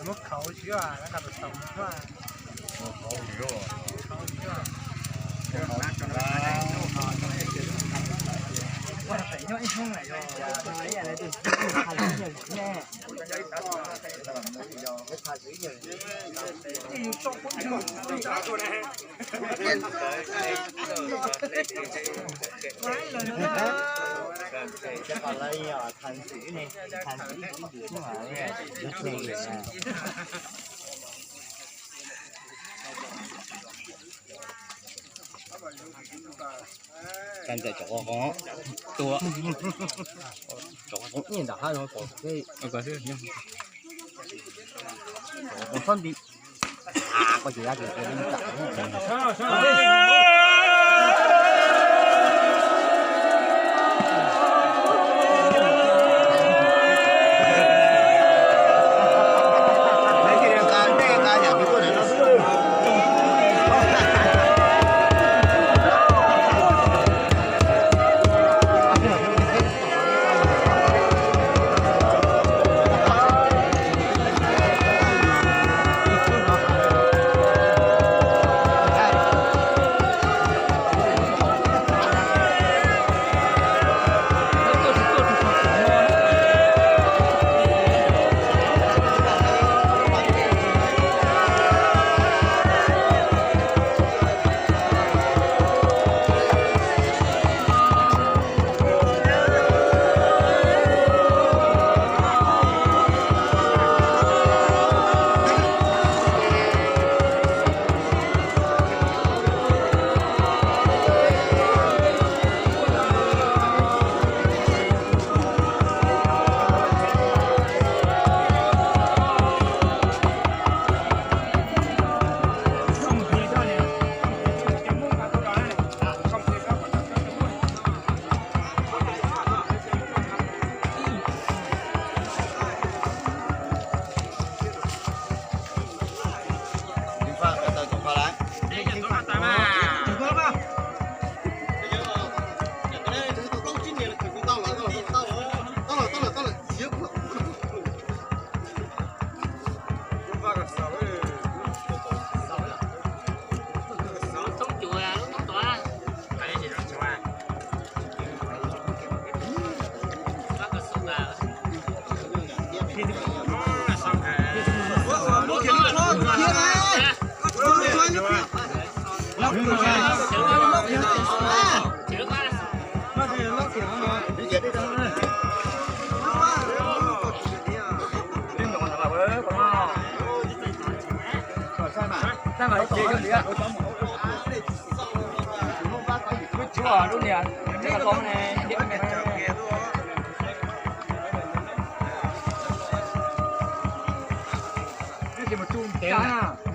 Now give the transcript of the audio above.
Muab khauv siab, lawv nqa tus tau muab khauv siab. Ua pem nyob ib hnub lawm yog ib yam li tus thaij ib yam li ne. Ces yus tso pov tseg. Ces qhov lawv yog tham ntxwv ne, tham ntxwv ib tus xwb mas lub hle na. Kab ntxawm cov qos qos tua, cov qos qos ib nram hab no pom tej, cov qos qos txhob nti. Koj ces yab ces cia li tam. Mus tsuj ntev na.